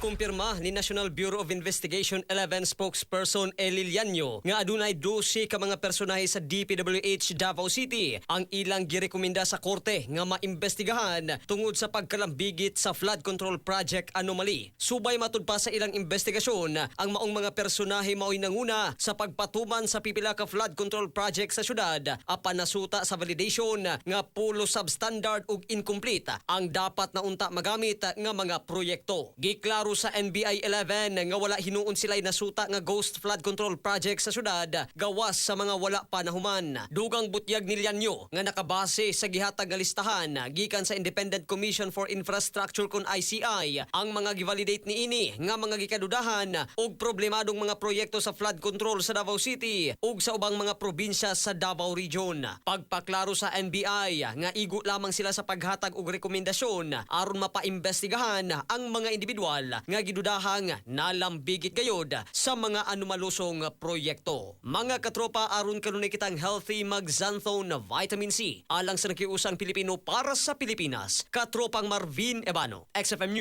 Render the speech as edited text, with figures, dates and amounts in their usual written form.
Gikumpirma ni National Bureau of Investigation 11 spokesperson Eli Liaño nga adunay 12 ka mga personahe sa DPWH Davao City ang ilang girekomenda sa korte nga maimbestigahan tungod sa pagkalambigit sa flood control project anomaly. Subay matud pa sa ilang investigasyon, ang maong mga personahe mao'y nanguna sa pagpatuman sa pipila ka flood control project sa syudad apan nasuta sa validation nga pulo substandard ug incomplete ang dapat na unta magamit nga mga proyekto. Giklaro sa NBI 11 nga wala hinuon sila'y nasuta nga ghost flood control project sa syudad gawas sa mga wala pa nahuman. Dugang butyag ni Liaño nga nakabase sa gihatag nga listahan gikan sa Independent Commission for Infrastructure kon ICI ang mga givalidate niini nga mga gikadudahan og problemadong mga proyekto sa flood control sa Davao City ug sa ubang mga probinsya sa Davao Region. Pagpaklaro sa NBI nga igo lamang sila sa paghatag og rekomendasyon aron mapaimbestigahan ang mga individual nga gidudahang nalambigit gayod sa mga anomalosong proyekto. Mga katropa, aron kanunay kitang healthy, mag-Xanthone Vitamin C. Alang sa nakiusang Pilipino para sa Pilipinas, katropang Marvin Ebano, XFM News.